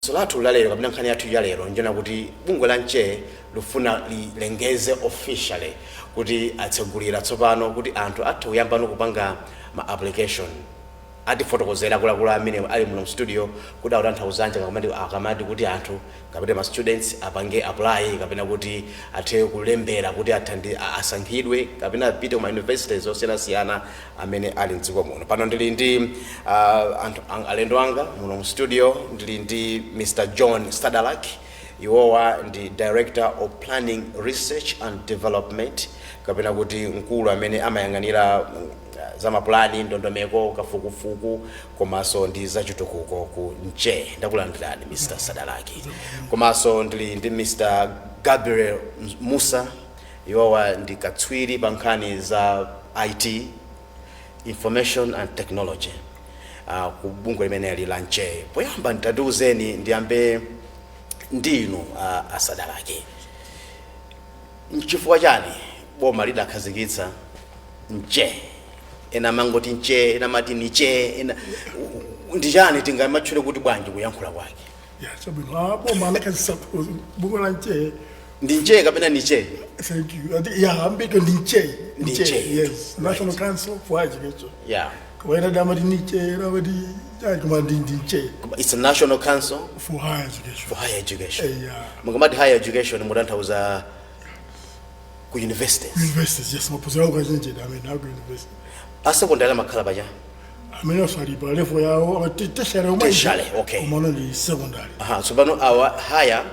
So lathu lalero kapena nkhani yathu ya lero njena kuti bungwe la NCHE lufuna lilengeze officially kuti atsegulira tsopano kuti anthu atha kuyambano kupanga ma application. Atifotokozera akuluakulu amene ali muno studio kuti akutanthauzanji akamati kuti anthu kapena ma students apange apply kapena kuti athe kulembera kuti asankhidwe kapena apite kuma universities osiyanasiyana amene ali mdziko muno. Pano ndili ndi anthu alendo anga muno mu studio. Ndili ndi Mr John Sadalak. Iwowa ndi Director of Planning, Research and Development, kapena kuti mkulu amene amayang'anira za mapulani, ndondomeko, kafukufuku komanso ndi zachitukuko ku NCHE. Ndakulandirani, Mr Sadalaki. Komanso ndili ndi Mr Gabriel Musa. Iwowa ndi katswiri pa nkhani za IT, information and technology, ku bungwe limeneli la NCHE. Poyamba ndatiuzeni, ndiyambe ndinu asadalaki, nchifukwa chani boma lidakhazikitsa NCHE? Ena amangoti NCHE, ena amati NICHE, ena ndi chani? Tingamatchule kuti bwanji kuyankhula kwake? Ya, chabwino. Boma anakhazikitsa bungwe la NCHE. Ndi NCHE kapena NICHE? Thank you. I think, yeah, ambito ndi NCHE. Ndi NCHE. Yes, National Council for Higher Education. Koma ena amati NICHE, ena amati chani, koma ndi NCHE. It's a National Council for Higher Education. For Higher Education. Yeah. Mukamati higher education mutanthauza ku universities? Universities, yes, maphunziro ako achenjera amene aku university. A secondary amakhala pacha? Amene osali pa level yawo, amati tertiary omwe. Tertiary, okay. Koma ndi secondary. Aha, tsopano awa higher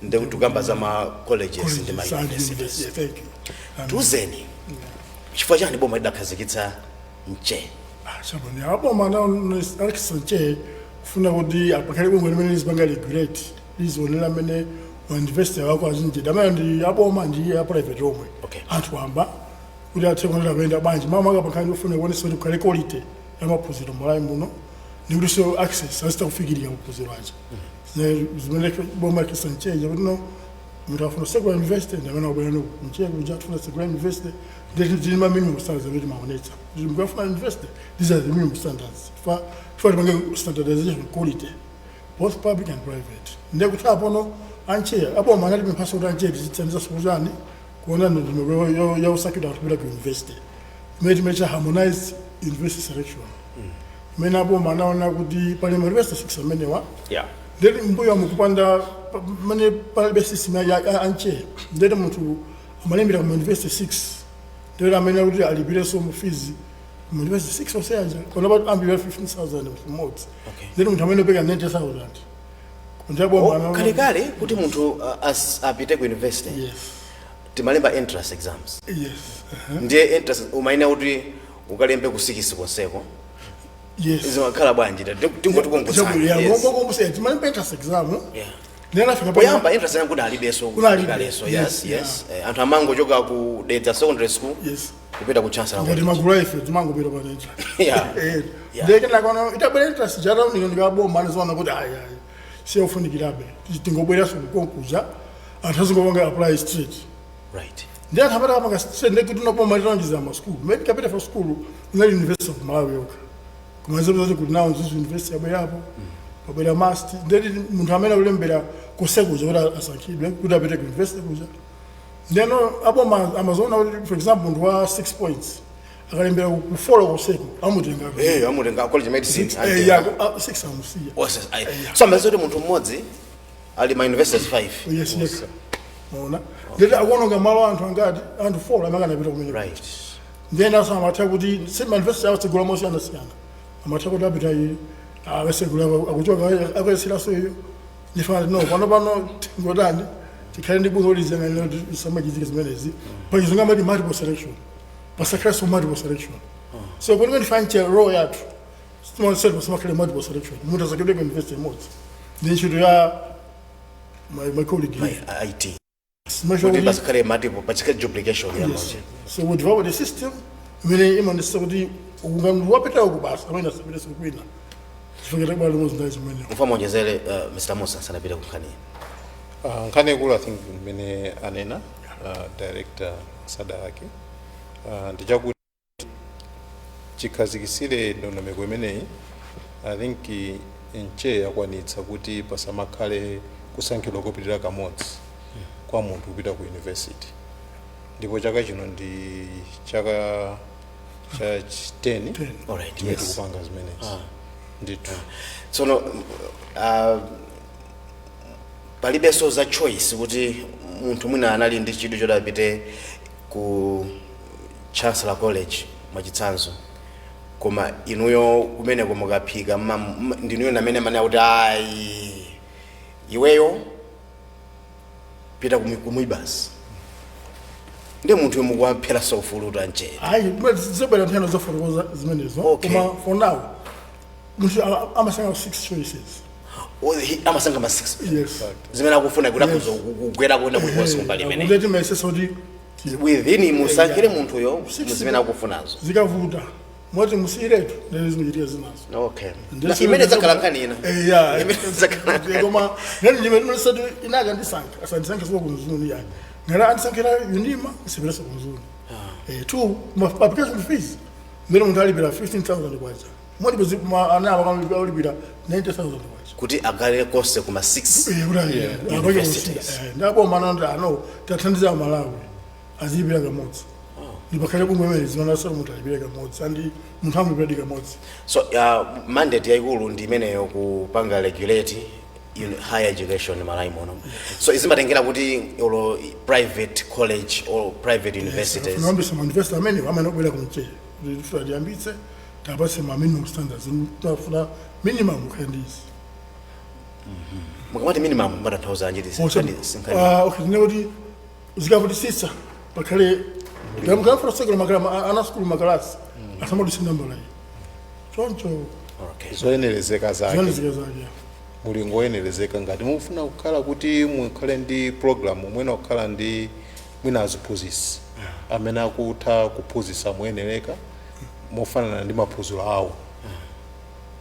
ndi kuti tukamba za ma colleges ndi ma Colleges and universities. university. Yeah, thank you. Tiuzeni, chifukwa chani boma lidakhazikitsa NCHE? Chabwino. Aboma anakhazikitsa NCHE kufuna kuti apakhale bungwe limene lizipanga regulate, lizionera amene university wako achinjira, amene ndi aboma ndi a private omwe, anthu amba kuti athe kuonera kuyenda bwanji mama akapankhani ofuna kuonesa kuti kukhale quality ya maphunziro mulayi muno, ndi kuti so access azita kufikirira maphunziro aja. Zimene boma likhazikitsa NCHE kuti no, munthu afuna secular university ndi amene akubwera no NCHE kuja, afuna secular university, ndili ma minimum standards amene timaonetsa kuti mukafuna university, these are the minimum standards fa tipange standardization, quality, both public and private. Ndiye kuti apono a NCHE, aboma anati mphaso kuti a NCHE tizithandiza sukuzani kuona ndondomeko yausakhidwa anthu kupita ku university, imene timecha harmonized university selection, imene aboma anaona kuti pali ma university 6 amenewa. Ndeti mbuyo mukupanda mane palibe system ya a NCHE, ndeti munthu amalembera ku university 6, ndeti amene kuti alipirenso mu fees ku university 6 onse aja kona pa ambiri 15,000 munthu mmodzi. Ndeti munthu amene upeka 90,000 ndi aboma Oh, kalekale kuti munthu apite ku university, timalemba entrance exams. Ndiye entrance umayenera kuti ukalembe ku 6 konseko? Zimakhala bwanji? Tingotikumbutsani. Yes. Timalemba entrance exam. Then afika Poyamba entrance yangu kunalibenso. Kunalibe. Kaleso. Yes. Yes. Anthu amangochoka ku Dedza Secondary School kupita ku Chancellor Ngati College. magulu aife timangopita pa entrance. Ndiye kenaka itabwera entrance jatauniko ndikaboma anazoona kuti ayi, ayi, siyofunikirabe, tingobweranso kukonkuja, anthu azingopanga apply straight. Ndi anthu amene amapanga straight, ndekuti tinoboma titonjeza masukulu maybe kapita for school inali University of Malawi yokha, koma zoti kuti nawo Mzuzu University yabwerapo, pabwera MUST. Ndeti munthu amene akulembera kosekuja kuti asankhidwe kuti apite ku university kuja, ndeno aboma amazoona kuti, for example, munthu wa 6 points akalembera ku four koseko amutenga. Amutenga College Medicine. Yeah, 6 amusiya. So amaziwa kuti munthu mmodzi ali ma universities 5. Yes, maona, ndeti akuononga malo anthu angati? Anthu 4 amene akanapita kumene. Then aso amatha kuti sema university awo tsegula mosiyanasiyana, amatha kuti apita iyi, akasegula akuchoka akayeseraso iyo. Ndifana no pano pano tingotani, tikhale ndi bungwe liziyang'anira kuti zisamachitike zimenezi. Pachizungu amati multiple selection, pasakhalenso multiple selection. So kuti ndifane role yathu timaonsera pasamakhale multiple selection, munthu asakhedwe ku university imodzi. Ndi ntchito ya my colleague here. IT. Simesho kuti kuti pasakhale multiple, pasakhale duplication ya Yes. mauche. So we developed a system imene imaonetsa kuti ungandu wapita uku basi, amene asapite kwina, chifukwa tabwera limodzi ndayi zimene. Mfa monjezere, Mr Musa sanapite ku nkhani. Nkhani ikulu, I think mmene anena Director Sadalaki, ndichakuti chikhazikisire ndondomeko imeneyi, I think NCHE yakwanitsa kuti pasamakhale kusankhidwa kopitirira kamodzi kwa munthu kupita ku university, ndipo chaka chino ndi chaka cha 10 timene tikupanga zimenezi ndithu. Tsono palibenso za choice kuti munthu mwina anali ndi chidwi choti apite ku Chancellor College, mwachitsanzo, koma inuyo kumeneko mukaphika ndinuyo namene manena kuti, "Ayi, iweyo pita ku MUBAS," ndi munthu mukuwaphera ufulu a NCHE? Hayi, zibwera ntheno zofotokoza zimenezo. Koma for now munthu amasankha six choices. Amasankha ma 6 Yes. zimene akufuna kuti Yes. akhoza kugwera kuenda kulikonse kumbali imeneyi. Kuti timayesesa kuti Within musankhire munthuyo Six. muzimene akufunazo. Zikavuta moti musiyiretu, ndele zimachitika zinazo. Na imene zakhala nkhani ina. Ya. Imene zakhala nkhani. Koma nene ndimene inaka ndisankha, asandisankhe siko ku Mzuni yani, ngala andisankhira UNIMA, isipelese ku Mzuni. Two, ma application fees mmene munthu alipira 15,000 kwacha, moti ana akalipira 90,000 kwacha kuti akalere konse kuma 6 Kuti universities. Ndaboma nandi ano tathandiza Malawi azilipira kamodzi, ndipakhale bungwe imene zimanasala munthu alipire kamodzi andi munthu amulipiradi kamodzi. So mandate yayikulu ndi imeneyo, kupanga regulate in higher education Malawi muno. So izimatengera kuti olo private college or private universities. Tinayambisa ma university amene amene akubwera ku NCHE kuti tifuna tiyambitse, tapatse ma minimum standards, tafuna minimum ukhale ndi izi. Mukamati minimum mumatanthauza njiti? Okay, tine kuti zikavutisitsa pakhale mukafuna sekula makala ana sukulu makalasi asamadutse nambala iyi choncho. Zoyenerezeka zake. Zoyenerezeka zake. Mulingo woyenerezeka ngati mufuna kukhala kuti mukhale ndi program, mwina kukhala ndi mwina aziphunzitsi amene akutha kuphunzitsa moyenereka mofanana ndi maphunziro awo.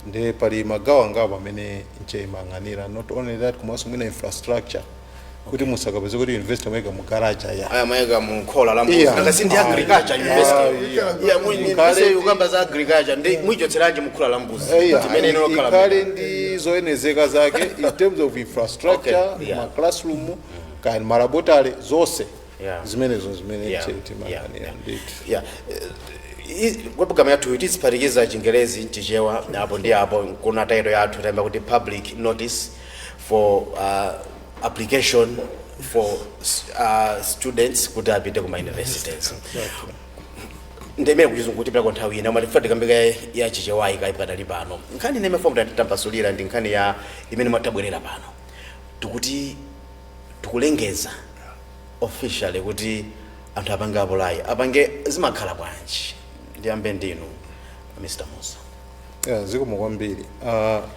Ndi pali magawo angapo amene NCHE imayang'anira. Not only that, komanso mwina infrastructure, kuti musakapeze kuti university mwayika mu garage ya Aya, mayika mu khola la mbuzi. Nanga si ndi agriculture university? Yeah, ukamba za agriculture ndi muichotseranji mu khola la mbuzi timene ino khala? Ikhale ndi zoyenerezeka zake in terms of infrastructure, ma classroom kani ma laboratory, zonse zimenezo zimene timayang'anira ndithu. Yeah. Kwa program yathu tiziphatikiza Chingerezi, Chichewa apo ndi apo. Kuna title yathu tayamba kuti "Public Notice for Application for Students kuti apite kuma universities." Ndimene kuchizungu kuti pitako nthawi ina, koma tifuna tikambika ya Chichewayi kayi pakadali pano. Nkhani ine imafuna tatambasulira ndi nkhani ya imene mwatabwerera pano, tikuti tikulengeza officially kuti anthu apange apply, apange zimakhala bwanji? Ndiyambe ndinu, Mr Musa. Yeah, zikomo kwambiri.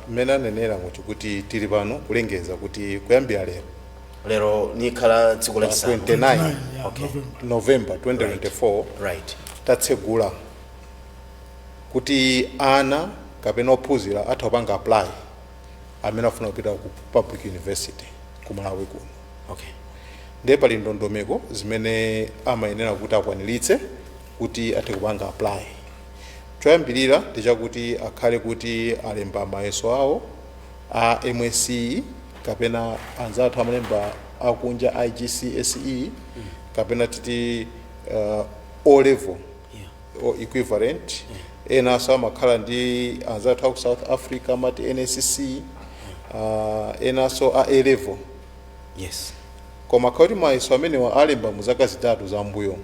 Mmene anenera kuti tili pano kulengeza kuti kuyambira lero, Lero nikhala tsiku lachisanu. 29 Yeah, November November. 2024, tatsegula kuti ana kapena ophunzira atha kupanga apply amene afuna kupita ku public university ku Malawi kuno. Ndiye pali ndondomeko zimene amayenera kuti akwaniritse kuti athe kupanga apply. Choyambirira ndi chakuti akhale kuti alemba mayeso awo a MSCE, kapena anzathu amalemba akunja IGCSE, kapena titi O level or equivalent. Enanso amakhala ndi anzathu aku South Africa amati NSC, enanso a A level. Koma khauti mayeso amenewa alemba mu zaka 3 zambuyo.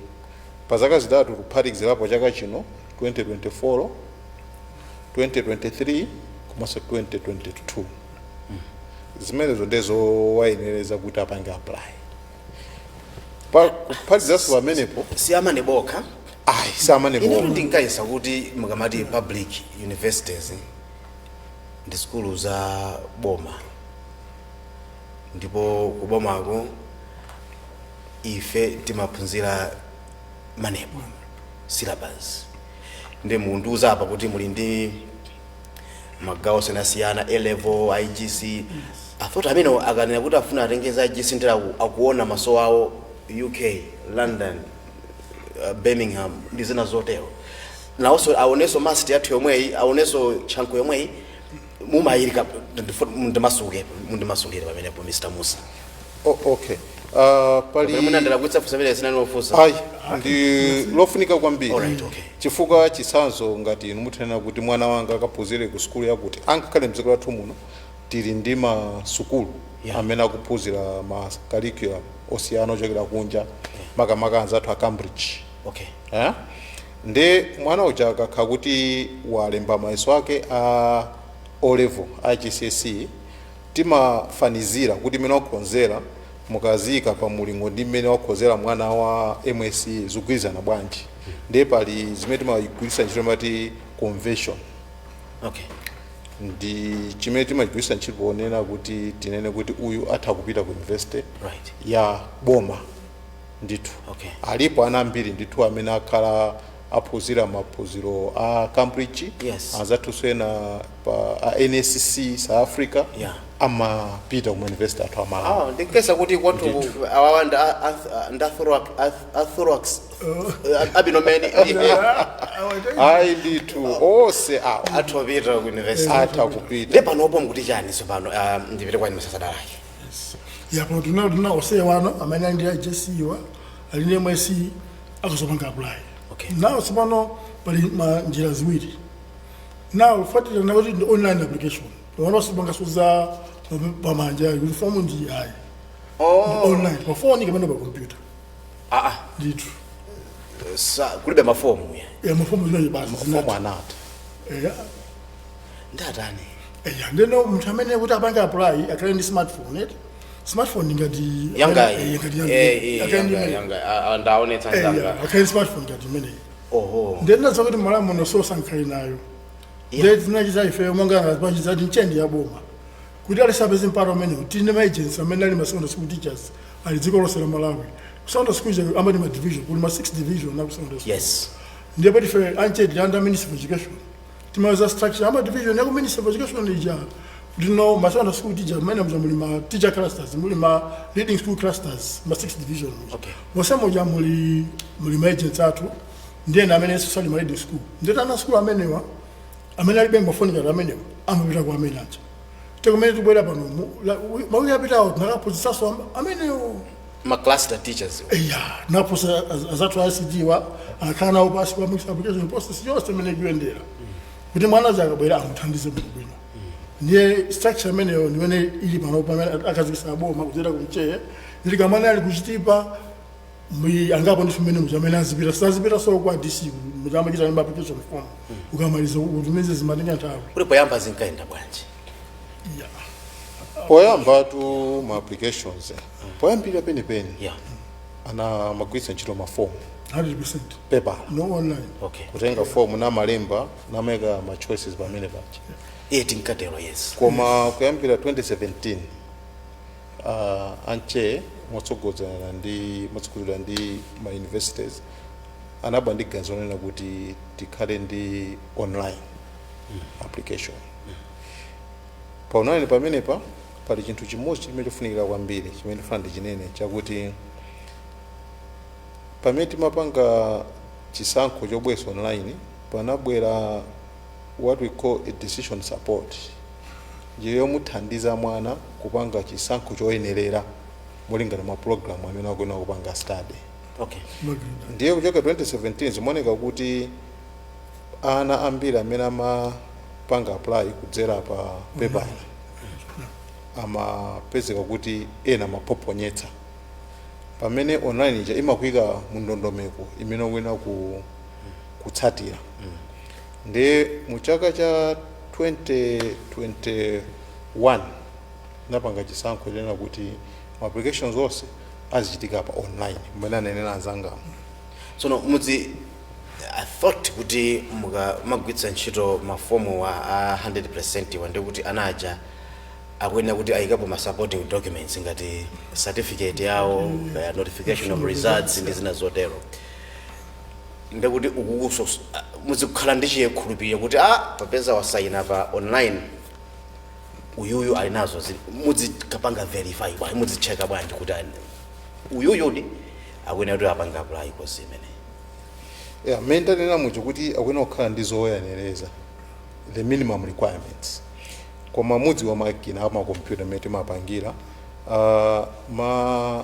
Pa zaka 3 kuphatikizirapo chaka chino 2024, 2023 komanso 2022, zimenezo ndezowayenereza kuti apange apply. Pa kuphatikizanso pamenepo, Si a MANEB okha? Ayi, si a MANEB. Inetu ndinkayesa kuti mukamati public universities ndi sukulu za boma, ndipo kubomako ife timaphunzira MANEB syllabus. Ndi mundiuza apa kuti muli ndi magawo osiyanasiyana, A level, IGC. I thought amene akanena kuti afuna atengeza IGC ndira akuona maso awo UK, London, Birmingham ndi zina zotero. Nawonso aonenso MUST yathu yomweyi, aonenso Chanco yomweyi. Mumayirika, mundimasuke, mundimasukire pamenepo, Mr Musa. Oh, okay, pali Munandalakwitsa funso imene sinanofunsa. Ayi, ndi lofunika kwambiri. Alright, okay. Chifukwa chitsanzo, ngati inu muthanena kuti mwana wanga akaphunzire ku sukulu yakuti, angakhale mdziko lathu muno tili ndi masukulu amene akuphunzira ma curriculum osiyana ochokera kunja, makamaka anzathu a Cambridge. Eh? Ndi mwana uja akakhala kuti walemba mayeso ake a O level, a GCSE, timafanizira kuti mmene wakhonzera mukazika pa mulingo ndi mmene wakhozera mwana wa MSCE zikugwirizana bwanji. Ndiye pali zimene timagwiritsa ntchito, mati conversion. Ndi chimene timagwiritsa ntchito ponena kuti tinene kuti uyu atha kupita ku university ya boma ndithu. Alipo ana ambiri ndithu amene akhala aphunzira maphunziro a Cambridge, anzathunso ena pa a NSC South Africa, amapita ku university athu amalawi. Ah, ndikesa kuti kwathu awawa nda Athrox abinomeni. Ayi ndithu, onse awa athu apita ku university. Atha kupita. Ndi panopo mukuti chani tsopano? Ah, ndipite kwa inu sasadalaki. Yapo tuna osewano amene ali ndi IGCSE wa ali ndi MSCE akuzopanga apply. Now tsopano pali ma njira ziwiri. Now fatira na kuti ndi online application, pamene osipanga suza pamanja kuti fomu ndi ayi. Oh. Online pa phone kapena pa computer. Ah ah. Ndithu. Kulibe mafomu ya? Ya, mafomu zinayi basi. Mafomu anatha. Eya. Ndatani? Eya, ndeno munthu amene kuti apange apply akhale ndi smartphone, eti smartphone ngati Yanga. Ngati yanga. Akhale ndi Yanga imeneyi. yanga. Ah, ah, ndaonetsa nzanga. Akhale ndi smartphone ngati imeneyi. Oho. Ndendinadziwa kuti Malawi muno sosankhali nayo. Ndiye tinachita ife monga pachizati nchendi ya boma kuti alisapeze mpata umenewu, tine ma agents amene ali ma secondary school teachers ali dziko lonse la Malawi. Ku secondary school ija amati ma division, kuli ma 6 division aku secondary school. Ndiye pati ife anchedi under Ministry of Education timaweza structure ama division yaku Ministry of Education ija kuti no ma secondary school teacher amene muja muli ma teacher clusters, muli ma leading school clusters, ma 6 division muja. Monse muja muli ma agents athu, ndiye na amene sali ma leading school. Ndiye ana school amenewa amene alibe mafoni ngati amenewa amapita ku amene aja. Tekumene tibwera pano mawiki apitawo tinakaphunzitsanso amenewo. Ma cluster teachers. Eya, naphunzitsa azathu ICT wa akhala nawo pasi kwa application process yonse imene ikuyendera kuti mwana aja akabwera amuthandize bwinobwino. Ndiye structure imeneyo ndimene ili pano pamene akazikisa boma kudzera kumcheye ndili kamwana ali kuchitipa mwi angapo ndi mmene muja amene azipita sazipita so kwa DC mutamachita lemba application form, ukamaliza utumize, zimatenga nthawi. Kuti poyamba zinkayenda bwanji? Yeah. Poyambatu ma applications poyambira penipeni ana amagwiritsa ntchito mafomu, 100%. paper. No online. Kutenga fomu namalemba namayika ma choices pamene paja. Iye tinkatero, yes. Koma kuyambira 2017 anche motsogozana ndi motsogozedwa ndi ma universities anabwa ndi ganizo lonena kuti tikhale ndi online application. Pa online pamenepa pali chinthu chimodzi chimene chofunikira kwambiri chimene ndifuna ndichinene, chakuti pamene timapanga chisankho chobwesa online panabwera what we call a decision support, njira yomuthandiza mwana kupanga chisankho choyenerera molingana ma program amene akuyenera kupanga study. Ndiye kuchoka 2017 zimaoneka kuti ana ambiri amene amapanga apply kudzera pa paper amapezeka kuti ena amaphoponyetsa, pamene online ija imakuyika mu ndondomeko imene ukuyenera kutsatira. Ndiye mu chaka cha 2021 napanga chisankho chonena kuti ma applications onse azichitika pa online mmene anenera anzangamo. Tsono mudzi I thought kuti mukamagwiritsa ntchito mafomu wa a 100% wa ndikuti anaja akuyenera kuti ayikapo ma supporting documents ngati certificate yawo, notification of results ndi zina zotero. Ndikuti ukukuso muzikhala ndi chikhulupiriro kuti a papeza wasayina pa online, uyuyu ali nazo muzikapanga verify bwanji, muzicheka bwanji kuti uyuyudi akuyenera kuti apanga apply course imene? Yeah, mmene ndanena muja kuti akuyenera kukhala ndi zoyenereza, the minimum requirements. Koma mudzi wa makina amakompyuta amene timapangira, ma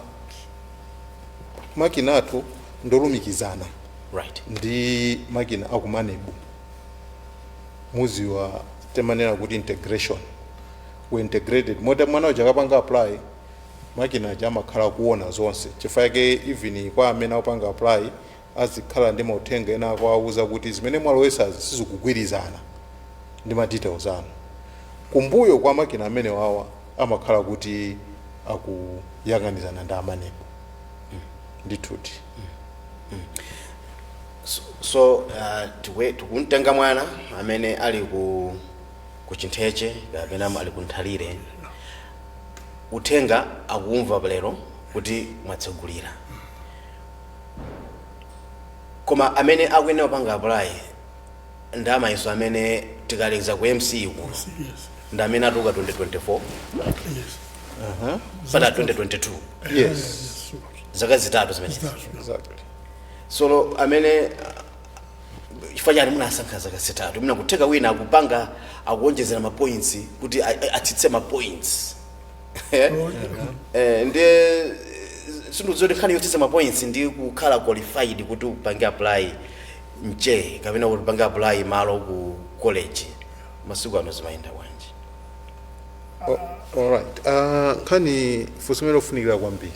makina athu ndolumikizana ndi makina aku MANEB. Muziwa temanena kuti integration, we integrated moti mwana uja akapanga apply, makina aja amakhala kuona zonse. Chifukwa chake even kwa amene akupanga apply azikhala ndi mauthenga ena akuwauza kuti zimene mwalowesazi sizikugwirizana ndi ma details anu. Kumbuyo kwa makina amene wawa amakhala kuti akuyang'anizana ndi a MANEB ndithuti. So tikumtenga mwana amene ali ku Chintheche kapena ali ku Nthalire, uthenga akumva lero kuti mwatsegulira, koma amene akuyenera kupanga apply ndi amayeso amene tikalekeza ku MC kuno ndi amene atuluka 2024 mpaka 2022. Yes. Zaka 3 zimenezi. Zitatu. Exactly. So amene, chifukwa chani munasankha zaka 3? Muna kutheka wina akupanga, akuonjezera ma points kuti atsitse ma points. Ndiye sindidziwa kuti nkhani yotsitsa ma points ndi kukhala qualified kuti upange apply nche kapena kuti upange apply malo ku college masiku ano zimayenda bwanji? Oh, alright, nkhani funso imene lofunikira kwambiri.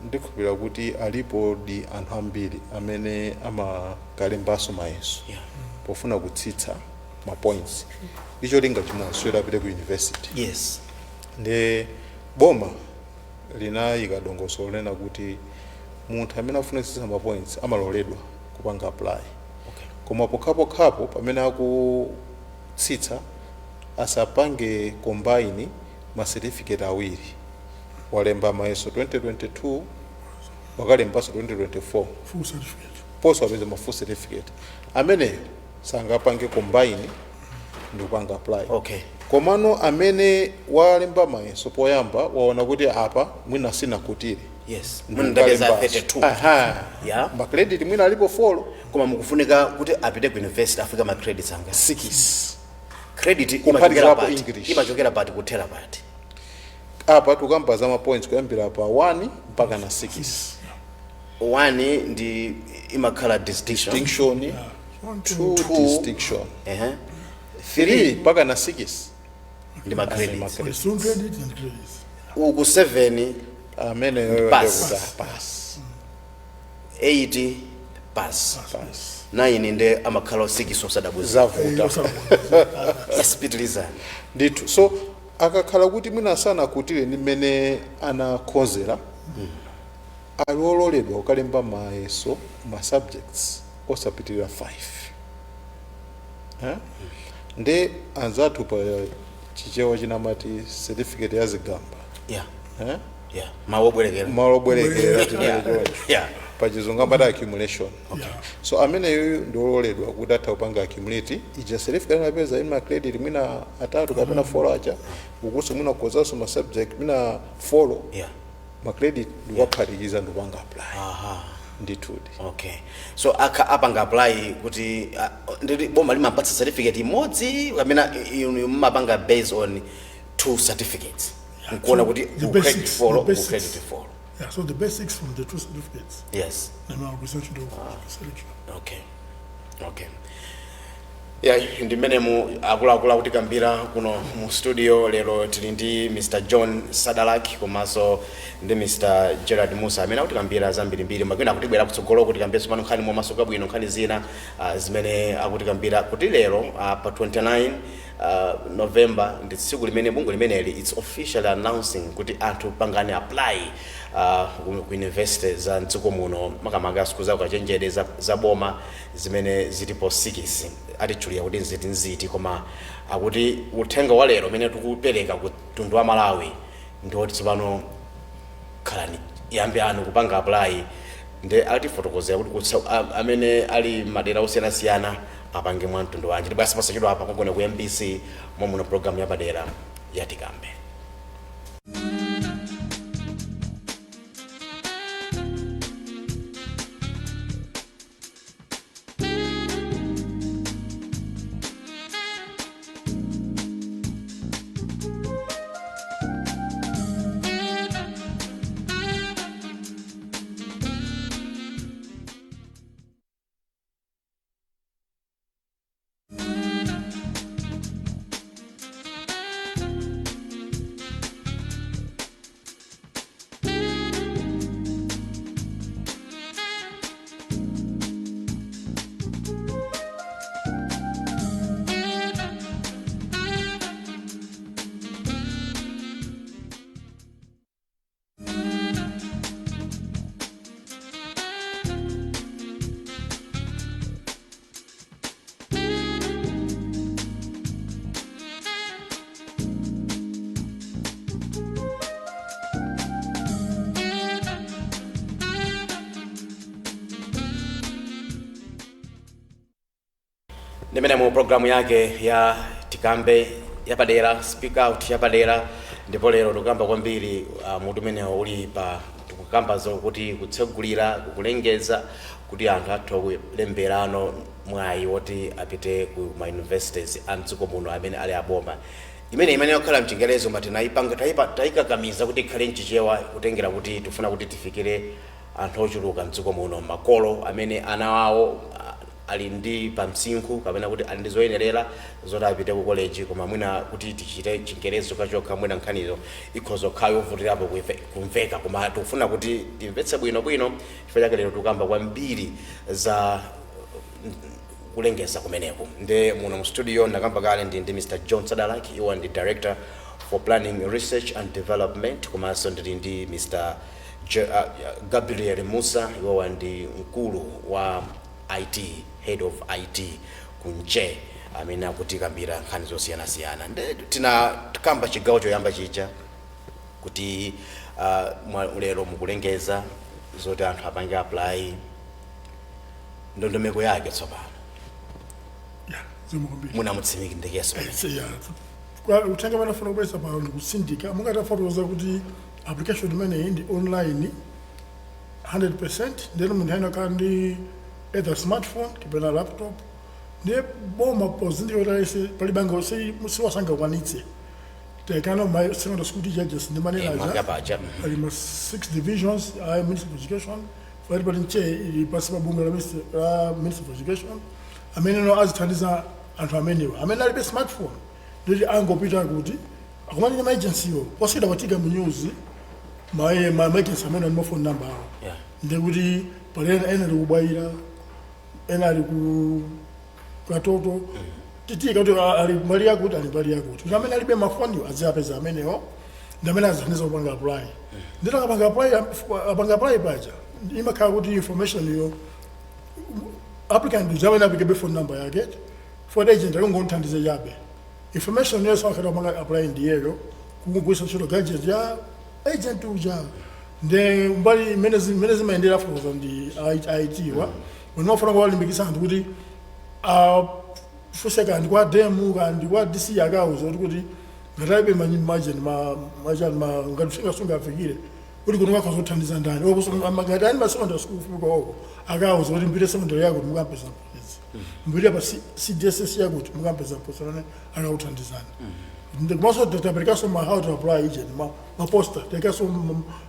Ndikhulupirira kuti alipo di anthu ambiri amene amakalembanso mayeso pofuna kutsitsa ma points ndi cholinga chimodzi choti apite ku university. Ndi boma linayika dongosolo lonena kuti munthu amene afuna kutsitsa ma points amaloledwa kupanga apply, koma pokhapokhapo pamene akutsitsa asapange combine ma certificate awiri. Walemba mayeso 2022, wakalembanso 2024, full certificate, ponso wapeza ma full certificate, ameneyo sangapange combine ndi kupanga apply. Komano amene walemba mayeso poyamba, waona kuti apa mwina sinakhutire, Mwina ndapeza 32. Aha. Ma credit mwina alipo 4. Koma mukufunika kuti apite ku university afika ma credits anga? 6. Credit Kuphatikizapo imachokera pati? English. Imachokera pati kuthera pati? Apa tukamba za ma points kuyambira pa 1 mpaka na 6. 1 ndi imakhala distinction. Distinction. One, two, 2 Two. distinction. 3 3 mpaka na 6 ndi ma credits. For student credit and credits. Uku 7 ameneyo Pass. ndekuti pass. 8 pass. Pass. 9 ndi amakhala 6 osadabwiza. Zavuta. Yes, pitilizani. Ndithu, so akakhala kuti mwina sanakhutire ndi mmene anakhozera, ali ololedwa kukalemba mayeso ma subjects osapitirira 5. Eh? Ndi anzathu pa Chichewa chinamati certificate ya zigamba. Eh? Yeah, mawu obwerekera. Malo obwerekera. Pachizungu amati accumulation. So ameneyo ndi ololedwa kuti atha kupanga accumulate ija certificate anapeza ima credit mwina atatu kapena 4 aja, ukuso mwina kukozanso ma subject mwina 4, ma credit ndikuwaphatikiza ndikupanga apply. Ndithudi. Okay, so akha apanga apply kuti nditi boma limapatsa certificate imodzi kapena inu mumapanga based on two certificates nkuona kuti The ku credit basics, follow, the ku basics. credit follow? Yeah, so the basics from the two certificates. Then I'll present you the selection. Okay, yeah, ndi mmenemu akuluakulu akutikambira kuno mu studio. Lero tili ndi Mr John Sadalak komanso ndi Mr Gerard Musa amene akutikambira zambirimbiri. Makwina akutibwera kutsogolo kuti kambirenso pano nkhani momasuka bwino, nkhani zina zimene akutikambira kuti lero pa 29 November ndi tsiku limene bungwe limeneli it's officially announcing kuti anthu pangani apply ku university za mdziko muno, makamaka sukulu za ukachenjede za boma zimene zilipo 6. Atitchulira kuti nziti nziti, koma akuti uthenga wa lero umene tikupereka ku mtundu wa Malawi ndi woti tsopano khalani yambe anu kupanga apply. Ndi atifotokozera kuti amene ali madera osiyanasiyana apange mwa mtundu wanji. Ndibwasa pasachedwa apa kugona ku MBC momwe program yapadera yatikambe. Ndimene mu programu yake ya Tikambe yapadera, Speak Out yapadera, ndipo lero tikukamba kwambiri mutu umenewo uli pa tikukamba zokuti kutsegulira, kulengeza kuti anthu atha kulemberano mwayi woti apite ku ma universities a mdziko muno amene ali aboma. Imene yokhala mchingerezo, ma tinayipanga tayikakamiza kuti ikhale mchichewa, kutengera kuti tifuna kuti tifikire anthu ochuluka mdziko muno, makolo amene ana awo ali ndi pamsinkhu kapena kuti ali ndi zoyenerera zoti apite ku college, koma mwina kuti tichite chingerezo kachokha, mwina nkhanizo ikhoza kukhala yovutirapo kumveka, koma tikufuna kuti timvetse bwinobwino. Chifukwa chake lero tikukamba kwambiri za kulengeza kumeneku. Nde muno mu studio ndakamba kale ndi Mr John Sadalak, iwo ndi Director for Planning, Research and Development, komanso ndili ndi Mr Gabriel Musa, iwowa ndi mkulu wa IT, Head of IT ku NCHE, amene akutikambira nkhani zosiyanasiyana. Nde tina tikamba chigawo choyamba chija kuti lero mukulengeza zoti anthu apange apply, ndondomeko yake tsopano. Ya, zikomo kwambiri. Munamutsimikindikeso. Ya, uthenga panafuna kubweza pano ndikutsindika mungatafotokoza kuti application imeneyi ndi online 100%. Ndeno munthu ayenera kukhala ndi either smartphone kapena laptop. Ndiye boma pozindikira kuti alese palibe siwasangakwanitse tekano ma secondary school teachers ndi manena Makapaja. Ali ma six divisions a Ministry of Education, pali pali NCHE ili pansi pa bungwe la Ministry of Education, amene no azithandiza anthu amenewa amene alibe smartphone, nditi angopita kuti akumane ma agency yo posiyeda patika mu news ma agency amene ali ma phone number awo. Ndikuti pali ena ali kubwaira, ena ali ku Katoto, titika kuti ali mbali yakuti, ali mbali yakuti, kuti amene alibe mafoniwo aziyapeza amenewo, ndi amene azithandiza kupanga apply. Ndito akapanga apply, apanga apply paja imakhala kuti information yo applicant uja amene apikebe phone number yake for agent akungonthandiza chabe. Information yonse akhala kupanga apply ndiyeyo kugwiritsa ntchito gadget ya agent uja. Nde mbali imene zimayendera afotokoza ndi IT wa wene mafuna kuwalimbikitsa anthu kuti afunse kandi kwa demu kandi kwa DC, akauza kuti ngati alibe majeni majani ngati sungafikire kuti ungakhoza kuthandiza ndani, ngati ali ma secondary school fuka oko, akauza kuti mbire secondary yako mukampeza mphunzitsi, mbire pa CDSS yakuti mukampeza mphunzitsi amene akakuthandizani. Komanso taperekaso ma how to apply agent ma poster, taperekaso,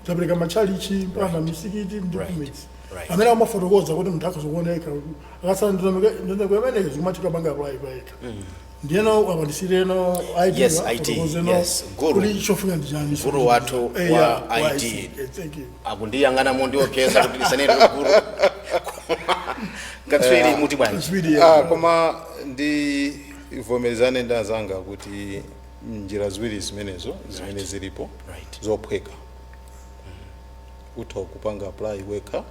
tapereka machalichi mpaka misikiti ndi kumidzi amene amafotokoza kuti munthu akhoza kuoneka akasala ndondomeko imeneyo zikumathika panga apply paika. Ndiyeno apandisireno IT. Yes, IT, yes. Guru. Kuti chofuna ndi chani? Guru wathu wa yeah, IT. Thank you. Akundiyang'ana mondiopyeza kuti ndisanene guru. Katswiri muti bwanji? Katswiri. Ah, koma ndivomerezane ndi anzanga kuti njira ziwiri zimenezo zimene zilipo zophweka, utha kupanga apply wekha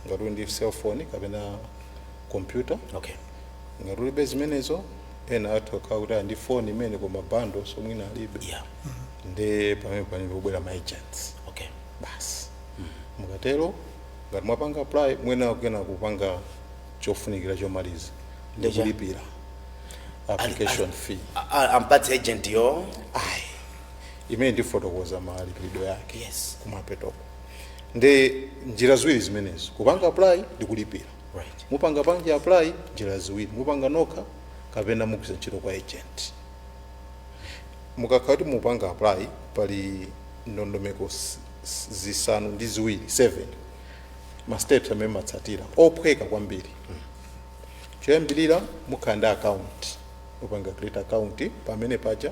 ngati uli ndi cellphone kapena computer. Ngati ulibe zimenezo, ena atha kukhala kuti ali ndi phone imene koma bundle so mwina alibe, nde pamene kubwera ma agents. Basi, mukatero ngati mwapanga apply, mwina kena kupanga chofunikira chomaliza ndi Ndicha? kulipira application fee. Ampatse agent yo? Ayi, imene ndifotokoza malipiridwe yake kumapetoko. Ndi njira ziwiri zimenezo, kupanga apply ndi kulipira. Mupanga panji apply njira ziwiri, mupanga nokha kapena mugwiritsa ntchito kwa agent. Mukakhala kuti mupanga apply, pali ndondomeko 7, 7 ma steps amene matsatira ophweka kwambiri. Choyambirira, mukhala ndi account, upanga create account pamene paja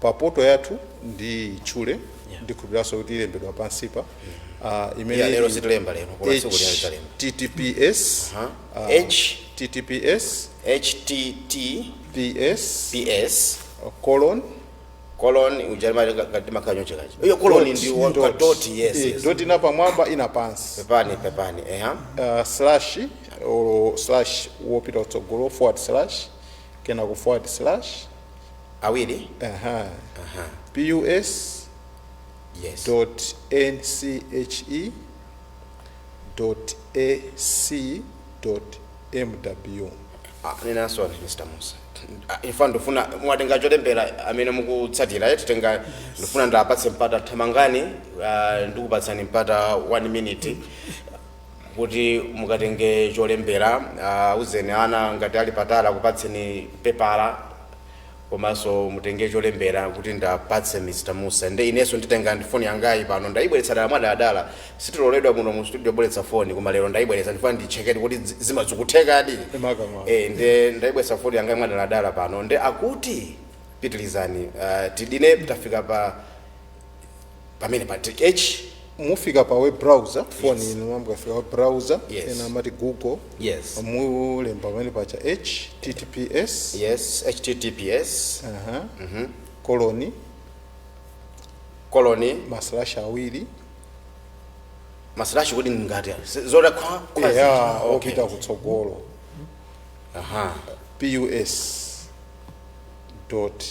pa portal yathu ndi tchule, ndikhulupiraso kuti ilembedwa pansipa, imene Yeah, lero sitilemba lero, koma tsiku lina tidzalemba. HTTPS H TTPS HTT PS PS colon colon ujamakhala chonchekachi iyo colon ndi dot. Dot, yes. Dot ina pamwamba, ina pansi. Pepani, pepani, eha. Slash or slash wopita kutsogolo, forward slash, kenako forward slash. Awiri. Aha. PUS dot NCHE dot AC dot MW. Nenanso Mr Musa. Ifa ndifuna mwatenga cholembera amene mukutsatira, titenga ndifuna ndapatse mpata, thamangani, ndikupatsani mpata 1 minute kuti mukatenge cholembera. Uzeni ana ngati ali patala kupatseni pepala komanso mutenge cholembera kuti ndapatse Mr Musa. Nde inenso nditenga ndi foni yangayi pano, ndayibweretsa dala mwadaladala. Sitiloledwa muno mu studio bweretsa foni, koma lero ndayibweretsa, ndifuna ndichekedi kuti zimazikuthekadi. Makamaka. Nde ndayibweretsa foni yangayi mwadaladala pano. Nde akuti pitilizani, tidine tafika pa pamene pa h Mufika pa web browser, phone inu mukafika web browser, ena amati Google, mulemba pamene pacha https Yes, https. Colon, colon, maslash awiri. Maslash kuti ngati zota kwa kwa Ya, opita kutsogolo. Pus dot